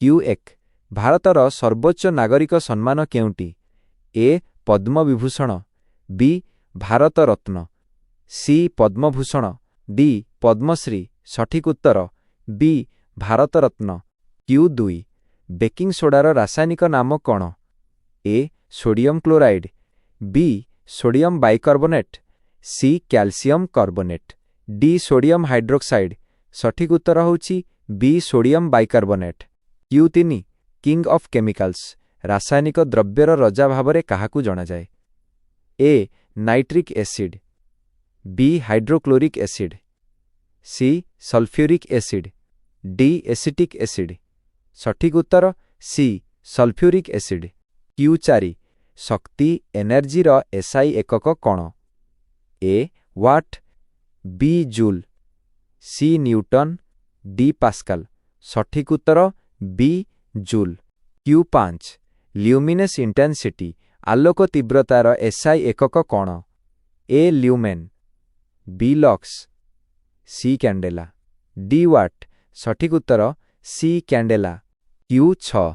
Q 1, ଭାରତର ସର୍ବୋଚ୍ଚ ନାଗରିକ ସମ୍ମାନ କେଉଁଟି? ଏ ପଦ୍ମବିଭୂଷଣ, ବି ଭାରତ ରତ୍ନ, ସି ପଦ୍ମଭୂଷଣ, ଡି ପଦ୍ମଶ୍ରୀ। ସଠିକ୍ ଉତ୍ତର ବି ଭାରତ ରତ୍ନ। କ୍ୟୁ 2, ବେକିଂ ସୋଡାର ରାସାୟନିକ ନାମ କ'ଣ? A sodium chloride, B sodium bicarbonate, C calcium carbonate, D sodium hydroxide. ସଠିକ୍ ଉତ୍ତର ହେଉଛି B sodium bicarbonate. Q 3, king of chemicals, ରାସାୟନିକ ଦ୍ରବ୍ୟର ରଜା ଭାବରେ କାହାକୁ ଜଣାଯାଏ? A nitric acid, B hydrochloric acid, C sulphuric acid, D acetic acid. ସଠିକ୍ ଉତ୍ତର ସି ସଲଫ୍ୟୁରିକ୍ ଏସିଡ୍। କ୍ୟୁ 4, ଶକ୍ତି ଏନର୍ଜିର ଏସ୍ଆଇ ଏକକ କ'ଣ? A watt, B joule, C newton, D pascal. ସଠିକ୍ ଉତ୍ତର ବି ଜୁଲ୍। କ୍ୟୁ 5, ଲ୍ୟୁମିନସ୍ ଇଣ୍ଟେନ୍ସିଟି, ଆଲୋକ ତୀବ୍ରତାର ଏସ୍ଆଇ ଏକକ କ'ଣ? A lumen, B lux, C candela, D watt. ସଠିକ୍ ଉତ୍ତର ସି କ୍ୟାଣ୍ଡେଲା। କ୍ୟୁ 6,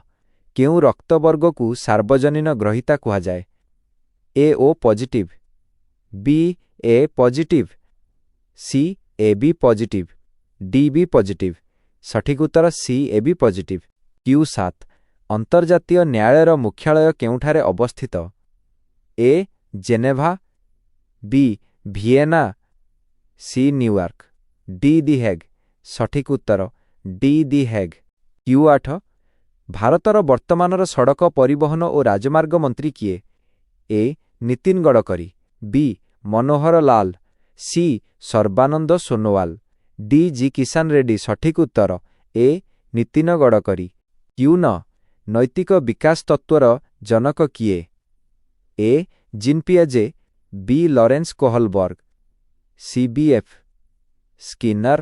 କେଉଁ ରକ୍ତବର୍ଗକୁ ସାର୍ବଜନୀନ ଗ୍ରହୀତା କୁହାଯାଏ? A O positive, B A positive, C A B positive, D B positive. ସଠିକ୍ ଉତ୍ତର C A B positive. Q 7, ଅନ୍ତର୍ଜାତୀୟ ନ୍ୟାୟାଳୟର ମୁଖ୍ୟାଳୟ କେଉଁଠାରେ ଅବସ୍ଥିତ? A Geneva, B Vienna, C New York, D The Hague. ସଠିକ୍ ଉତ୍ତର ଡି ଦି ହେଗ୍। କ୍ୟୁ 8, ଭାରତର ବର୍ତ୍ତମାନର ସଡ଼କ ପରିବହନ ଓ ରାଜମାର୍ଗ ମନ୍ତ୍ରୀ କିଏ? A Nitin Gadkari, B Manohar Lal, C Sarbananda Sonowal, D G Kishan Reddy. ସଠିକ୍ ଉତ୍ତର ଏ ନୀତିନ ଗଡ଼କରୀ। କ୍ୟୁ 9, ନୈତିକ ବିକାଶ ତତ୍ତ୍ୱର ଜନକ କିଏ? ଏ ଜିନ୍ ପିଆଜେ, B Lawrence Kohlberg, C B F Skinner,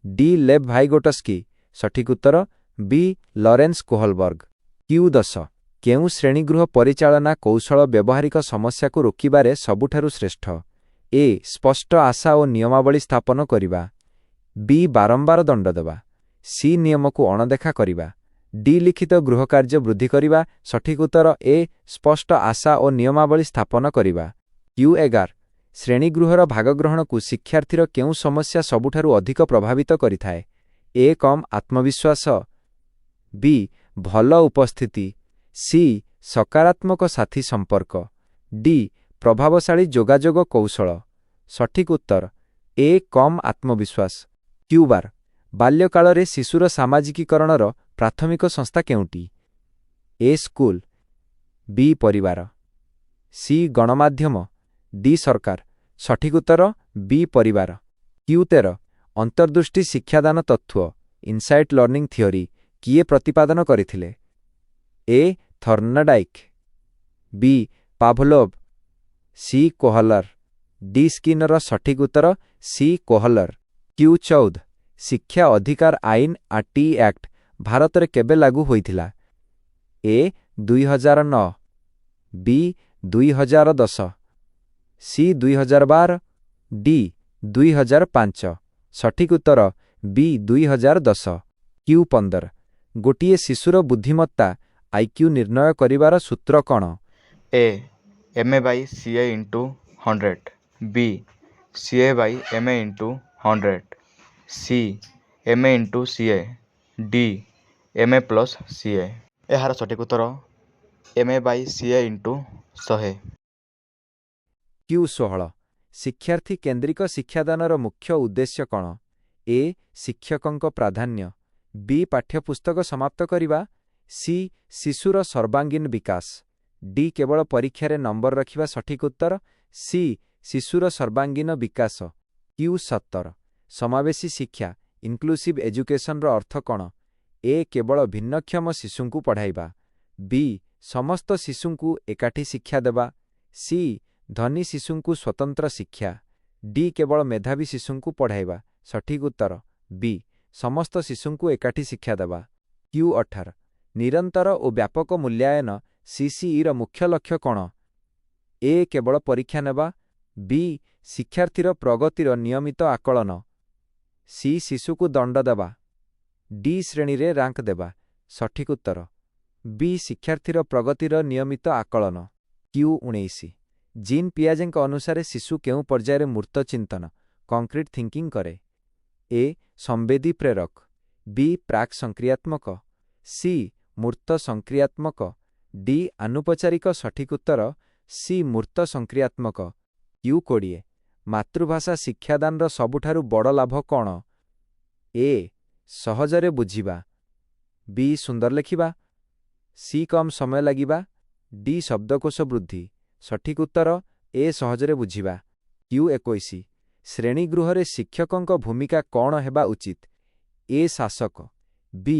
D Lev Vygotsky. ସଠିକ୍ ଉତ୍ତର ବି ଲରେନ୍ସ କୋହଲବର୍ଗ। କ୍ୟୁ 10, କେଉଁ ଶ୍ରେଣୀଗୃହ ପରିଚାଳନା କୌଶଳ ବ୍ୟବହାରିକ ସମସ୍ୟାକୁ ରୋକିବାରେ ସବୁଠାରୁ ଶ୍ରେଷ୍ଠ? ଏ ସ୍ପଷ୍ଟ ଆଶା ଓ ନିୟମାବଳୀ ସ୍ଥାପନ କରିବା, ବି ବାରମ୍ବାର ଦଣ୍ଡ ଦେବା, ସି ନିୟମକୁ ଅଣଦେଖା କରିବା, ଡି ଲିଖିତ ଗୃହକାର୍ଯ୍ୟ ବୃଦ୍ଧି କରିବା। ସଠିକ୍ ଉତ୍ତର ଏ ସ୍ପଷ୍ଟ ଆଶା ଓ ନିୟମାବଳୀ ସ୍ଥାପନ କରିବା। କ୍ୟୁ 11, ଶ୍ରେଣୀଗୃହର ଭାଗଗ୍ରହଣକୁ ଶିକ୍ଷାର୍ଥୀର କେଉଁ ସମସ୍ୟା ସବୁଠାରୁ ଅଧିକ ପ୍ରଭାବିତ କରିଥାଏ? ଏ କମ୍ ଆତ୍ମବିଶ୍ୱାସ, ବି ଭଲ ଉପସ୍ଥିତି, ସି ସକାରାତ୍ମକ ସାଥୀ ସମ୍ପର୍କ, ଡି ପ୍ରଭାବଶାଳୀ ଯୋଗାଯୋଗ କୌଶଳ। ସଠିକ୍ ଉତ୍ତର ଏ କମ୍ ଆତ୍ମବିଶ୍ୱାସ। କ୍ୟୁ 12, ବାଲ୍ୟକାଳରେ ଶିଶୁର ସାମାଜିକୀକରଣର ପ୍ରାଥମିକ ସଂସ୍ଥା କେଉଁଟି? ଏ ସ୍କୁଲ, ବି ପରିବାର, ସି ଗଣମାଧ୍ୟମ, ଡି ସରକାର। ସଠିକ୍ ଉତ୍ତର ବି ପରିବାର। କ୍ୟୁ 13, ଅନ୍ତର୍ଦୃଷ୍ଟି ଶିକ୍ଷାଦାନ ତତ୍ତ୍ୱ, ଇନସାଇଟ୍ ଲର୍ଣ୍ଣିଂ ଥିଓରି, କିଏ ପ୍ରତିପାଦନ କରିଥିଲେ? A Thorndike, B Pavlov, C Kohler, D Skinner. ସଠିକ୍ ଉତ୍ତର ସି କୋହଲର। କ୍ୟୁ 14, ଶିକ୍ଷା ଅଧିକାର ଆଇନ, ଆର୍ଟିଇ ଆକ୍ଟ, ଭାରତରେ କେବେ ଲାଗୁ ହୋଇଥିଲା? ଏ 2009, ବି 2010, ସି 2012, ଡି 2005। ସଠିକ୍ ଉତ୍ତର ବି 2010। କ୍ୟୁ 15, ଗୋଟିଏ ଶିଶୁର ବୁଦ୍ଧିମତ୍ତା, ଆଇକ୍ୟୁ ନିର୍ଣ୍ଣୟ କରିବାର ସୂତ୍ର କ'ଣ? A M A by C A into 100, B C A by M A into 100, C M A into C A, D M A plus C A. ଏହାର ସଠିକ୍ ଉତ୍ତର M A by C A into 100। Q 16, ଶିକ୍ଷାର୍ଥୀ କେନ୍ଦ୍ରିକ ଶିକ୍ଷାଦାନର ମୁଖ୍ୟ ଉଦ୍ଦେଶ୍ୟ କ'ଣ? ଏ ଶିକ୍ଷକଙ୍କ ପ୍ରାଧାନ୍ୟ, ବି ପାଠ୍ୟପୁସ୍ତକ ସମାପ୍ତ କରିବା, ସି ଶିଶୁର ସର୍ବାଙ୍ଗୀନ ବିକାଶ, ଡି କେବଳ ପରୀକ୍ଷାରେ ନମ୍ବର ରଖିବା। ସଠିକ୍ ଉତ୍ତର ସି ଶିଶୁର ସର୍ବାଙ୍ଗୀନ ବିକାଶ। କ୍ୟୁ 17, ସମାବେଶୀ ଶିକ୍ଷା, ଇନକ୍ଲୁସିଭ୍ ଏଜୁକେସନର ଅର୍ଥ କ'ଣ? ଏ କେବଳ ଭିନ୍ନକ୍ଷମ ଶିଶୁଙ୍କୁ ପଢ଼ାଇବା, ବି ସମସ୍ତ ଶିଶୁଙ୍କୁ ଏକାଠି ଶିକ୍ଷା ଦେବା, ସି ଧନୀ ଶିଶୁଙ୍କୁ ସ୍ୱତନ୍ତ୍ର ଶିକ୍ଷା, ଡି କେବଳ ମେଧାବୀ ଶିଶୁଙ୍କୁ ପଢ଼ାଇବା। ସଠିକ୍ ଉତ୍ତର ବି ସମସ୍ତ ଶିଶୁଙ୍କୁ ଏକାଠି ଶିକ୍ଷା ଦେବା। କ୍ୟୁ 18, ନିରନ୍ତର ଓ ବ୍ୟାପକ ମୂଲ୍ୟାୟନ, ସିସିଇର ମୁଖ୍ୟ ଲକ୍ଷ୍ୟ କ'ଣ? ଏ କେବଳ ପରୀକ୍ଷା ନେବା, ବି ଶିକ୍ଷାର୍ଥୀର ପ୍ରଗତିର ନିୟମିତ ଆକଳନ, ସି ଶିଶୁକୁ ଦଣ୍ଡ ଦେବା, ଡି ଶ୍ରେଣୀରେ ରାଙ୍କ ଦେବା। ସଠିକ୍ ଉତ୍ତର ବି, ଶିକ୍ଷାର୍ଥୀର ପ୍ରଗତିର ନିୟମିତ ଆକଳନ। କ୍ୟୁ 19। ଜିନ୍ ପିଆଜେଙ୍କ ଅନୁସାରେ ଶିଶୁ କେଉଁ ପର୍ଯ୍ୟାୟରେ ମୂର୍ତ୍ତ ଚିନ୍ତନ, କଂକ୍ରିଟ୍ ଥିଙ୍କିଂ କରେ? ଏ ସମ୍ବେଦୀ ପ୍ରେରକ, ବି ପ୍ରାକ୍ ସଂକ୍ରିୟାତ୍ମକ, ସି ମୂର୍ତ୍ତ ସଂକ୍ରିୟାତ୍ମକ, ଡି ଆନୁପଚାରିକ। ସଠିକ୍ ଉତ୍ତର ସି, ମୂର୍ତ୍ତ ସଂକ୍ରିୟାତ୍ମକ। କ୍ୟୁ 20। ମାତୃଭାଷା ଶିକ୍ଷାଦାନର ସବୁଠାରୁ ବଡ଼ ଲାଭ କ'ଣ? ଏ ସହଜରେ ବୁଝିବା, ବି ସୁନ୍ଦର ଲେଖିବା, ସି କମ୍ ସମୟ ଲାଗିବା, ଡି ଶବ୍ଦକୋଷ ବୃଦ୍ଧି। ସଠିକ୍ ଉତ୍ତର ଏ, ସହଜରେ ବୁଝିବା। କ୍ୟୁ 21। ଶ୍ରେଣୀଗୃହରେ ଶିକ୍ଷକଙ୍କ ଭୂମିକା କ'ଣ ହେବା ଉଚିତ? ଏ ଶାସକ, ବି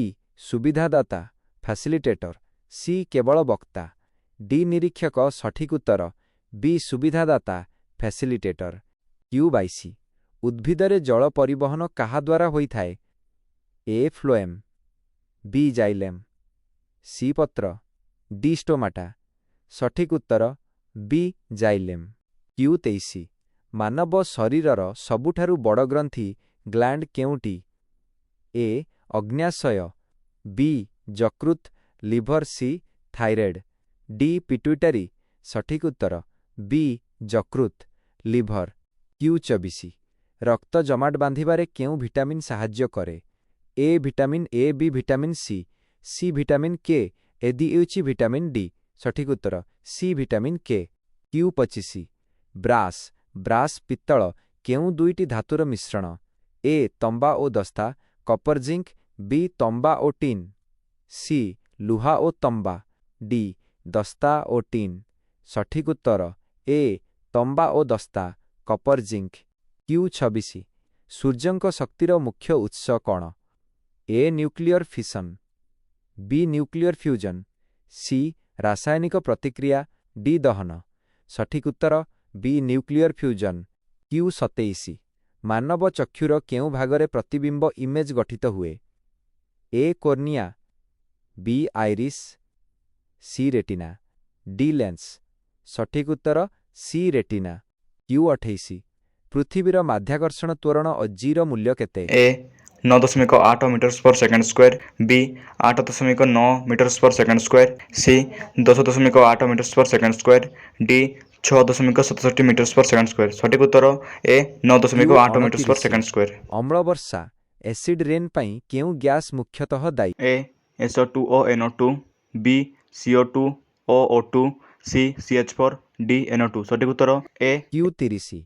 ସୁବିଧାଦାତା, ଫାସିଲିଟେଟର, ସି କେବଳ ବକ୍ତା, ଡି ନିରୀକ୍ଷକ। ସଠିକ୍ ଉତ୍ତର ବି, ସୁବିଧାଦାତା, ଫ୍ୟାସିଲିଟେଟର। କ୍ୟୁ 22। ଉଦ୍ଭିଦରେ ଜଳ ପରିବହନ କାହାଦ୍ୱାରା ହୋଇଥାଏ? ଏ ଫ୍ଲୋଏମ୍, ବି ଜାଇଲେମ୍, ସି ପତ୍ର, ଡି ଷ୍ଟୋମାଟା। ସଠିକ୍ ଉତ୍ତର ବି, ଜାଇଲେମ୍। କ୍ୟୁ 23। ମାନବ ଶରୀରର ସବୁଠାରୁ ବଡ଼ ଗ୍ରନ୍ଥି, ଗ୍ଲାଣ୍ଡ କେଉଁଟି? ଏ ଅଗ୍ନ୍ୟାଶୟ, ବି ଯକୃତ, liver, C thyroid, D pituitary. ସଠିକ୍ ଉତ୍ତର ବି, ଯକୃତ, ଲିଭର। କ୍ୟୁ 24। ରକ୍ତ ଜମାଟ ବାନ୍ଧିବାରେ କେଉଁ ଭିଟାମିନ୍ ସାହାଯ୍ୟ କରେ? A vitamin A, B vitamin C, C vitamin K, D ହେଉଛି ଭିଟାମିନ୍ ଡି। ସଠିକ୍ ଉତ୍ତର C, vitamin K. Q 25। Brass, ପିତ୍ତଳ କେଉଁ ଦୁଇଟି ଧାତୁର ମିଶ୍ରଣ? ଏ ତମ୍ବା ଓ ଦସ୍ତା, କପର ଜିଙ୍କ, ବି ତମ୍ବା ଓ ଟିନ୍, ସି ଲୁହା ଓ ତମ୍ବା, ଡି ଦସ୍ତା ଓ ଟିନ୍। ସଠିକ୍ ଉତ୍ତର ଏ, ତମ୍ବା ଓ ଦସ୍ତା, କପର ଜିଙ୍କ। କ୍ୟୁ 26। ସୂର୍ଯ୍ୟଙ୍କ ଶକ୍ତିର ମୁଖ୍ୟ ଉତ୍ସ କ'ଣ? A nuclear fission, B nuclear fusion, C ରାସାୟନିକ ପ୍ରତିକ୍ରିୟା, ଡି ଦହନ। ସଠିକ୍ ଉତ୍ତର ବି, ନ୍ୟୁକ୍ଲିୟର ଫ୍ୟୁଜନ୍। କ୍ୟୁ 27। ମାନବ ଚକ୍ଷୁର କେଉଁ ଭାଗରେ ପ୍ରତିବିମ୍ବ, ଇମେଜ୍ ଗଠିତ ହୁଏ? A cornea, B iris, C retina, D lens. ସଠିକ୍ ଉତ୍ତର ସି, ରେଟିନା। କ୍ୟୁ 28। ପୃଥିବୀର ମାଧ୍ୟାକର୍ଷଣ ତ୍ୱରଣ ଜିର ମୂଲ୍ୟ କେତେ? ଏ 9.8 meters per second square, B 8.9 meters per second square, C 10.8 meters per second square, D 6.67 meters per second square. ସଠିକ୍ ଉତ୍ତର ଏ, ନଅ କ୍ୟୁ ଦଶମିକ ଆଠ ମିଟର୍ସ ପର 29। Second square. ଅମ୍ଳ ବର୍ଷା, ଏସିଡ୍ ରେନ୍ ପାଇଁ କେଉଁ ଗ୍ୟାସ୍ ମୁଖ୍ୟତଃ ଦାୟୀ? A SO2 O NO2, B CO2 O O2, C CH4, D NO2. ସଠିକ୍ ଉତ୍ତର ଏ। କ୍ୟୁ 30।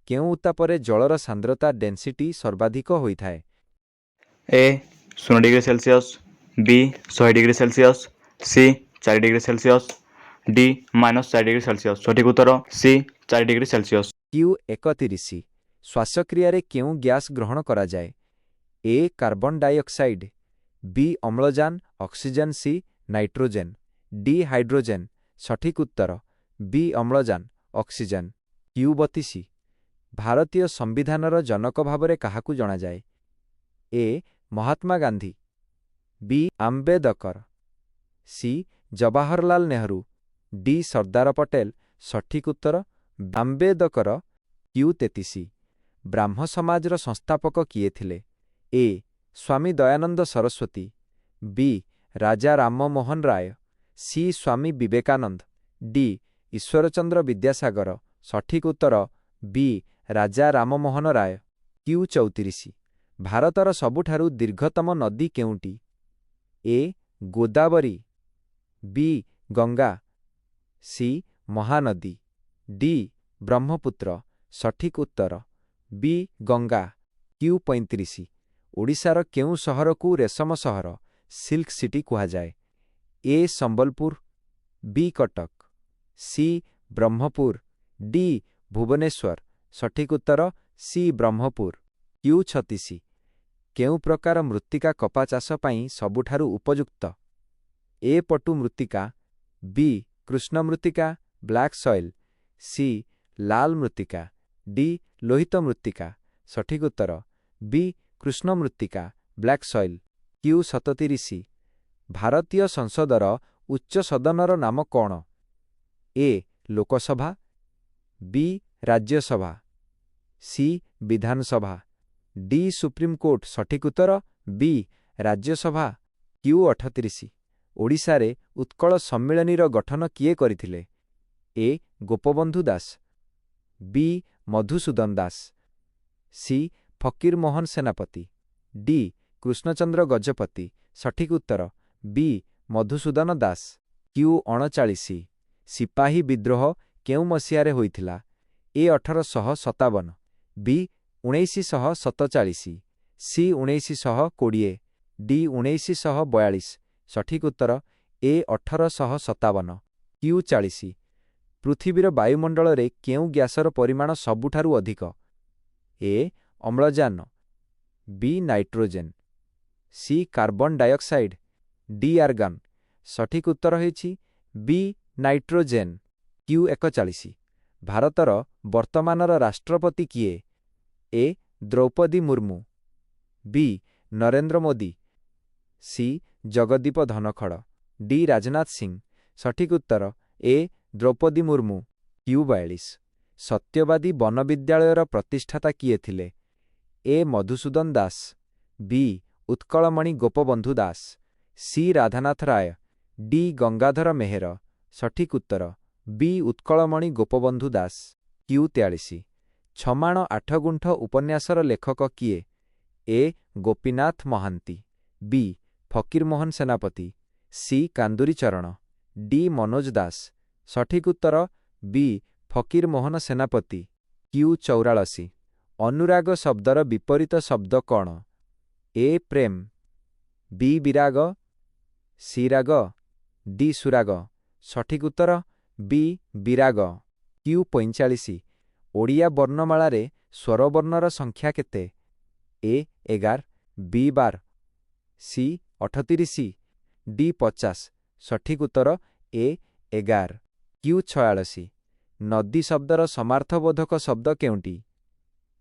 କେଉଁ ଉତ୍ତାପରେ ଜଳର ସାନ୍ଦ୍ରତା, ଡେନ୍ସିଟି ସର୍ବାଧିକ ହୋଇଥାଏ? ଏ 0 ଡିଗ୍ରୀ ସେଲସିୟସ୍, ବି 100 degree Celsius, C 4 degree Celsius, D -4 degree Celsius. ସଠିକ୍ ଉତ୍ତର ସି, 4 ଡିଗ୍ରୀ ସେଲସିୟସ୍। କ୍ୟୁ 31। ଶ୍ୱାସକ୍ରିୟାରେ କେଉଁ ଗ୍ୟାସ୍ ଗ୍ରହଣ କରାଯାଏ? ଏ କାର୍ବନ ଡାଇଅକ୍ସାଇଡ୍, ବି ଅମ୍ଳଜାନ, oxygen, C nitrogen, D hydrogen. ସଠିକ୍ ଉତ୍ତର ବି, ଅମ୍ଳଜାନ, ଅକ୍ସିଜେନ୍। କ୍ୟୁ 32। ଭାରତୀୟ ସମ୍ବିଧାନର ଜନକ ଭାବରେ କାହାକୁ ଜଣାଯାଏ? ଏ ମହାତ୍ମା ଗାନ୍ଧୀ, ବି ଆମ୍ବେଦକର, ସି ଜବାହରଲାଲ ନେହେରୁ, ଡି ସର୍ଦ୍ଦାର ପଟେଲ। ସଠିକ୍ ଉତ୍ତର ଆମ୍ବେଦକର। କ୍ୟୁ 33। ବ୍ରାହ୍ମ ସମାଜର ସଂସ୍ଥାପକ କିଏ ଥିଲେ? ଏ ସ୍ୱାମୀ ଦୟାନନ୍ଦ ସରସ୍ୱତୀ, ବି ରାଜା ରାମମୋହନ ରାୟ, ସି ସ୍ୱାମୀ ବିବେକାନନ୍ଦ, ଡି ଈଶ୍ୱରଚନ୍ଦ୍ର ବିଦ୍ୟାସାଗର। ସଠିକ୍ ଉତ୍ତର ବି, ରାଜା ରାମମୋହନ ରାୟ। କ୍ୟୁ 34। ଭାରତର ସବୁଠାରୁ ଦୀର୍ଘତମ ନଦୀ କେଉଁଟି? ଏ ଗୋଦାବରୀ, ବି ଗଙ୍ଗା, ସି ମହାନଦୀ, ଡି ବ୍ରହ୍ମପୁତ୍ର। ସଠିକ୍ ଉତ୍ତର ବି, ଗଙ୍ଗା। କ୍ୟୁ 35। ଓଡ଼ିଶାର କେଉଁ ସହରକୁ ରେଶମ ସହର, ସିଲ୍କ ସିଟି କୁହାଯାଏ? ଏ ସମ୍ବଲପୁର, ବି କଟକ, ସି ବ୍ରହ୍ମପୁର, ଡି ଭୁବନେଶ୍ୱର। ସଠିକ୍ ଉତ୍ତର ସି, ବ୍ରହ୍ମପୁର। କ୍ୟୁ 36। କେଉଁ ପ୍ରକାର ମୃତ୍ତିକା କପା ଚାଷ ପାଇଁ ସବୁଠାରୁ ଉପଯୁକ୍ତ? ଏ ପଟୁ ମୃତ୍ତିକା, ବି କୃଷ୍ଣ ମୃତ୍ତିକା, ବ୍ଲାକ୍ ସଏଲ୍, ସି ଲାଲ ମୃତ୍ତିକା, ଡି ଲୋହିତ ମୃତ୍ତିକା। ସଠିକ୍ ଉତ୍ତର ବି, କୃଷ୍ଣ ମୃତ୍ତିକା, ବ୍ଲାକ୍ ସଏଲ୍। କ୍ୟୁ 37। ଭାରତୀୟ ସଂସଦର ଉଚ୍ଚ ସଦନର ନାମ କ'ଣ? ଏ ଲୋକସଭା, ବି ରାଜ୍ୟସଭା, ସି ବିଧାନସଭା, ଡି ସୁପ୍ରିମକୋର୍ଟ। ସଠିକ୍ ଉତ୍ତର ବି, ରାଜ୍ୟସଭା। କ୍ୟୁ 38। ଓଡ଼ିଶାରେ ଉତ୍କଳ ସମ୍ମିଳନୀର ଗଠନ କିଏ କରିଥିଲେ? ଏ ଗୋପବନ୍ଧୁ ଦାସ, ବି ମଧୁସୂଦନ ଦାସ, ସି ଫକୀରମୋହନ ସେନାପତି, ଡି କୃଷ୍ଣଚନ୍ଦ୍ର ଗଜପତି। ସଠିକ୍ ଉତ୍ତର ବି ମଧୁସୂଦନ ଦାସ। କ୍ୟୁ 39। ସିପାହୀ ବିଦ୍ରୋହ କେଉଁ ମସିହାରେ ହୋଇଥିଲା? ଏ 1857, ବି 1947, ସି 1920, ଡି 1942। ସଠିକ୍ ଉତ୍ତର ଏ 1857। କ୍ୟୁ 40। ପୃଥିବୀର ବାୟୁମଣ୍ଡଳରେ କେଉଁ ଗ୍ୟାସର ପରିମାଣ ସବୁଠାରୁ ଅଧିକ? ଏ ଅମ୍ଳଜାନ, ବି nitrogen, C carbon dioxide, D argon. ସଠିକ୍ ଉତ୍ତର ହେଉଛି ବି ନାଇଟ୍ରୋଜେନ୍। କ୍ୟୁ 41। ଭାରତର ବର୍ତ୍ତମାନର ରାଷ୍ଟ୍ରପତି କିଏ? ଏ ଦ୍ରୌପଦୀ ମୁର୍ମୁ, ବି ନରେନ୍ଦ୍ର ମୋଦି, ସି ଜଗଦୀପ ଧନଖଡ଼, ଡି ରାଜନାଥ ସିଂ। ସଠିକ୍ ଉତ୍ତର ଏ ଦ୍ରୌପଦୀ ମୁର୍ମୁ। କ୍ୟୁ 42। ସତ୍ୟବାଦୀ ବନବିଦ୍ୟାଳୟର ପ୍ରତିଷ୍ଠାତା କିଏ ଥିଲେ? ଏ ମଧୁସୂଦନ ଦାସ, ବି ଉତ୍କଳମଣି ଗୋପବନ୍ଧୁ ଦାସ, ସି ରାଧାନାଥ ରାୟ, ଡି ଗଙ୍ଗାଧର ମେହେର। ସଠିକ୍ ଉତ୍ତର ବି ଉତ୍କଳମଣି ଗୋପବନ୍ଧୁ ଦାସ। କ୍ୟୁ 43। ଛମାଣ ଆଠ ଗୁଣ୍ଠ ଉପନ୍ୟାସର ଲେଖକ କିଏ? ଏ ଗୋପୀନାଥ ମହାନ୍ତି, ବି ଫକୀରମୋହନ ସେନାପତି, ସି କାନ୍ଦୁରୀ ଚରଣ, ଡି ମନୋଜ ଦାସ। ସଠିକ୍ ଉତ୍ତର ବି ଫକୀରମୋହନ ସେନାପତି। କ୍ୟୁ 44। ଅନୁରାଗ ଶବ୍ଦର ବିପରୀତ ଶବ୍ଦ କ'ଣ? ଏ ପ୍ରେମ, ବି ବିରାଗ, ସି ରାଗ, ଡି ସୁରାଗ। ସଠିକ୍ ଉତ୍ତର ବି ବିରାଗ। କ୍ୟୁ 45। ଓଡ଼ିଆ ବର୍ଣ୍ଣମାଳାରେ ସ୍ୱରବର୍ଣ୍ଣର ସଂଖ୍ୟା କେତେ? ଏ 11, ବି 12, ସି 38, ଡି 50। ସଠିକ୍ ଉତ୍ତର ଏ 11। କ୍ୟୁ 46। ନଦୀ ଶବ୍ଦର ସମାର୍ଥବୋଧକ ଶବ୍ଦ କେଉଁଟି?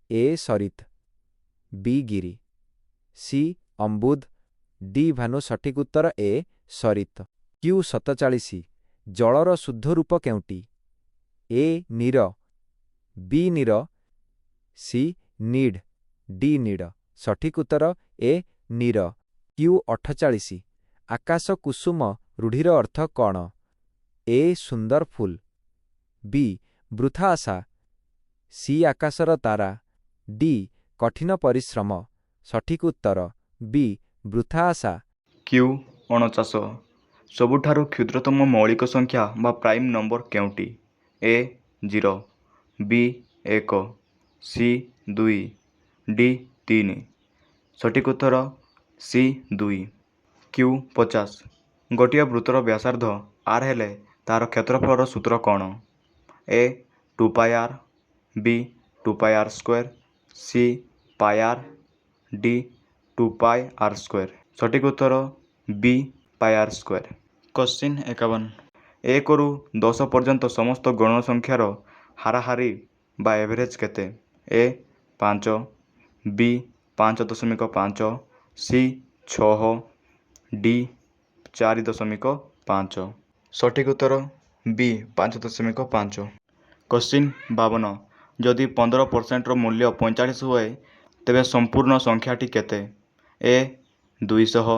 ଏ ସରିତ, ବି ଗିରି, ସି ଅମ୍ବୁଦ, ଡି ଭାନୁ। ସଠିକ୍ ଉତ୍ତର ଏ ସରିତ। କ୍ୟୁ 47। ଜଳର ଶୁଦ୍ଧ ରୂପ କେଉଁଟି? ଏ ନୀର, ବି ନୀର, ସି ନିଡ୍, ଡି ନୀଡ଼। ସଠିକ୍ ଉତ୍ତର ଏ ନୀର। କ୍ୟୁ 48। ଆକାଶ କୁସୁମ ରୂଢ଼ିର ଅର୍ଥ କ'ଣ? ଏ ସୁନ୍ଦର ଫୁଲ, ବି ବୃଥା ଆଶା, ସି ଆକାଶର ତାରା, ଡି କଠିନ ପରିଶ୍ରମ। ସଠିକ୍ ଉତ୍ତର ବି ବୃଥା ଆଶା। କ୍ୟୁ 49। ସବୁଠାରୁ କ୍ଷୁଦ୍ରତମ ମୌଳିକ ସଂଖ୍ୟା ବା ପ୍ରାଇମ୍ ନମ୍ବର କେଉଁଟି? ଏ ଜିରୋ, ବି ଏକ, ସି ଦୁଇ, ଡି ତିନି। ସଠିକ୍ ଉତ୍ତର ସି ଦୁଇ। କ୍ୟୁ 50। ଗୋଟିଏ ବୃତ୍ତର ବ୍ୟାସାର୍ଦ୍ଧ ଆର୍ ହେଲେ ତାହାର କ୍ଷେତ୍ରଫଳର ସୂତ୍ର କ'ଣ? A two pi r, B two pi r square, C pi r, D two pi r square. ସଠିକ୍ ଉତ୍ତର B pi r square. Question 51। 1ରୁ 10 ପର୍ଯ୍ୟନ୍ତ ସମସ୍ତ ଗଣନ ସଂଖ୍ୟାର ହାରାହାରି ବା ଏଭରେଜ୍ କେତେ? ଏ 5, ବି 5.5, ସି 6, ଡି 4.5। ସଠିକ୍ ଉତ୍ତର ବି 5.5। କୋଶ୍ଚିନ୍ 52। ଯଦି 15 ପରସେଣ୍ଟର ମୂଲ୍ୟ 45 ହୁଏ, ତେବେ ସମ୍ପୂର୍ଣ୍ଣ ସଂଖ୍ୟାଟି କେତେ? ଏ 200,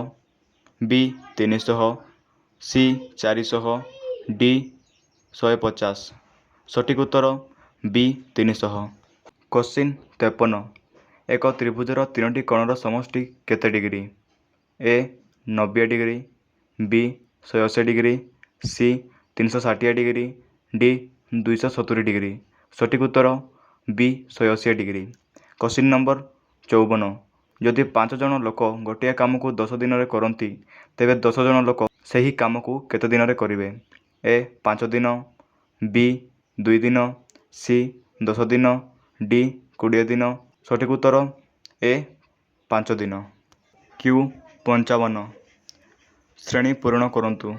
ବି 300, ସି 400, ଡି 150। ସଠିକ୍ ଉତ୍ତର ବି 300। କୋଶ୍ଚିନ୍ 53। ଏକ ତ୍ରିଭୁଜର ତିନୋଟି କୋଣର ସମଷ୍ଟି କେତେ ଡିଗ୍ରୀ? ଏ 90 ଡିଗ୍ରୀ, ବି 180 degree, C 360 degree, D 270 degree. ସଠିକ୍ ଉତ୍ତର ବି 180 ଡିଗ୍ରୀ। Question number 54। ଯଦି ପାଞ୍ଚ ଜଣ ଲୋକ ଗୋଟିଏ କାମକୁ 10 ଦିନରେ କରନ୍ତି, ତେବେ 10 ଜଣ ଲୋକ ସେହି କାମକୁ କେତେ ଦିନରେ କରିବେ? ଏ 5 ଦିନ, ବି 2 ଦିନ, ସି 10 ଦିନ, ଡି 20 ଦିନ। ସଠିକ୍ ଉତ୍ତର ଏ 5 ଦିନ। କ୍ୟୁ 55। ଶ୍ରେଣୀ ପୂରଣ କରନ୍ତୁ: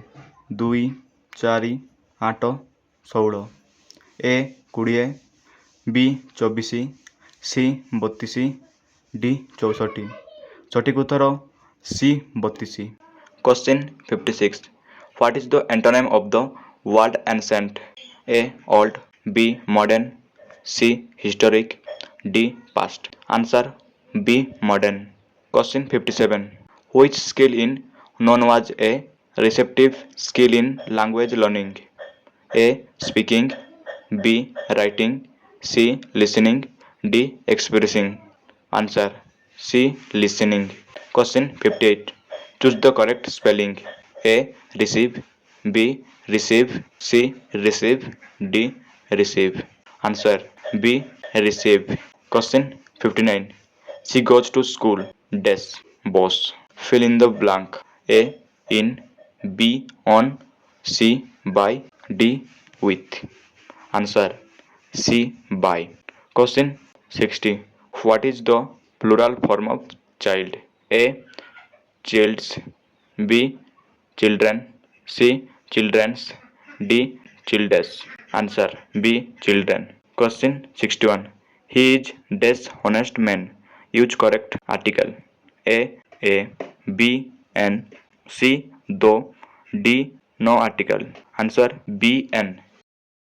2, 4, 8, 16। ଏ 20, ବି 24, ସି 32, ଡି 64। ସଠିକ୍ ଉତ୍ତର C 32। Question 56. What is the antonym of the word ancient? A old, B modern, C historic, D past. Answer B modern. Question 57. Which skill in Known as a receptive skill in language learning? A. Speaking, B. Writing, C. Listening, D. Expressing. Answer C. Listening. Question 58. Choose the correct spelling. A. Receive, B. Receive, C. Receive, D. Receive. Answer B. Receive. Question 59. She goes to school dash bus. Fill in the blank. A. In, B. On, C. By, D. With. Answer C. By. Question 60. What is the plural form of child? A. Childs, B. Children, C. Childrens, D. Childes. Answer B. Children. Question 61. He is dash honest man. Use correct article. A. A, B. An, C. The, D. No article. Answer B. An.